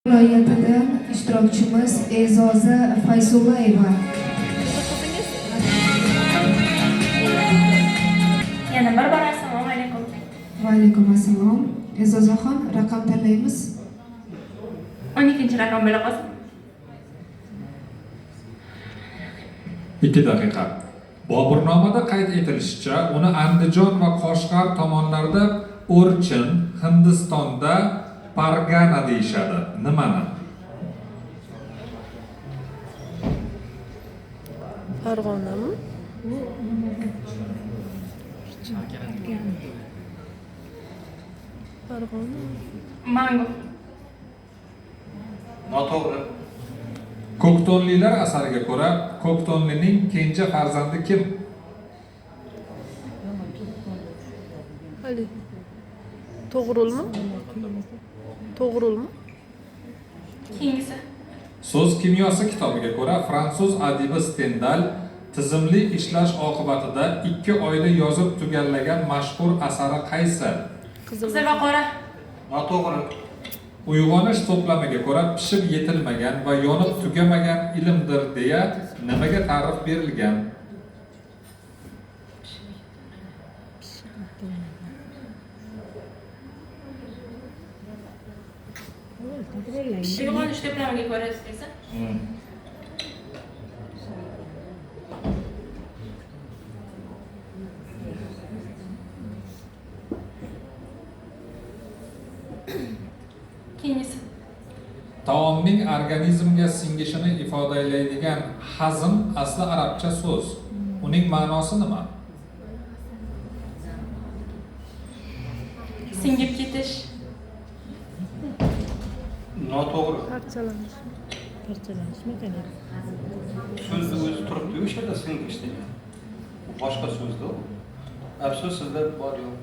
Viloyatidan ishtirokchimiz E'zoza Fayzullayeva. Yana bir bor assalomu alaykum. Va alaykum assalom. E'zozaxon, raqam tanlaymiz. 12-raqam bo'la qolsin. 2 daqiqa. Boburnomada qayd etilishicha, uni Andijon va Qoshg'ar tomonlarida o'rchin, Hindistonda pargana deyishadi. Nimani? Farg'onami? Farg'ona. Mango. Noto'g'ri. Ko'kto'nlilar asariga ko'ra, Ko'kto'nlining kenja farzandi kim? Hali. To'g'rulmi? To'g'rulmi? Keyingisi. So'z kimyosi kitobiga ko'ra, fransuz adibi Stendal tizimli ishlash oqibatida 2 oyda yozib tugallagan mashhur asari qaysi? Qizil. Qizil va qora. Noto'g'ri. Uyg'onish to'plamiga ko'ra, pishib yetilmagan va yonib tugamagan ilmdir deya nimaga ta'rif berilgan? Uyg'onish to'plamiga ko'ra esa. Keyingisi. Taomning organizmga singishini ifodalaydigan hazm asli arabcha so'z. Uning ma'nosi nima? Singib ketish. Noto'g'ri. Parchalanish. Parchalanishmi? So'zni o'zi turibdi o'sha yerda, singish degan. Bu boshqa so'zda u. Afsus, sizda bor yo'q.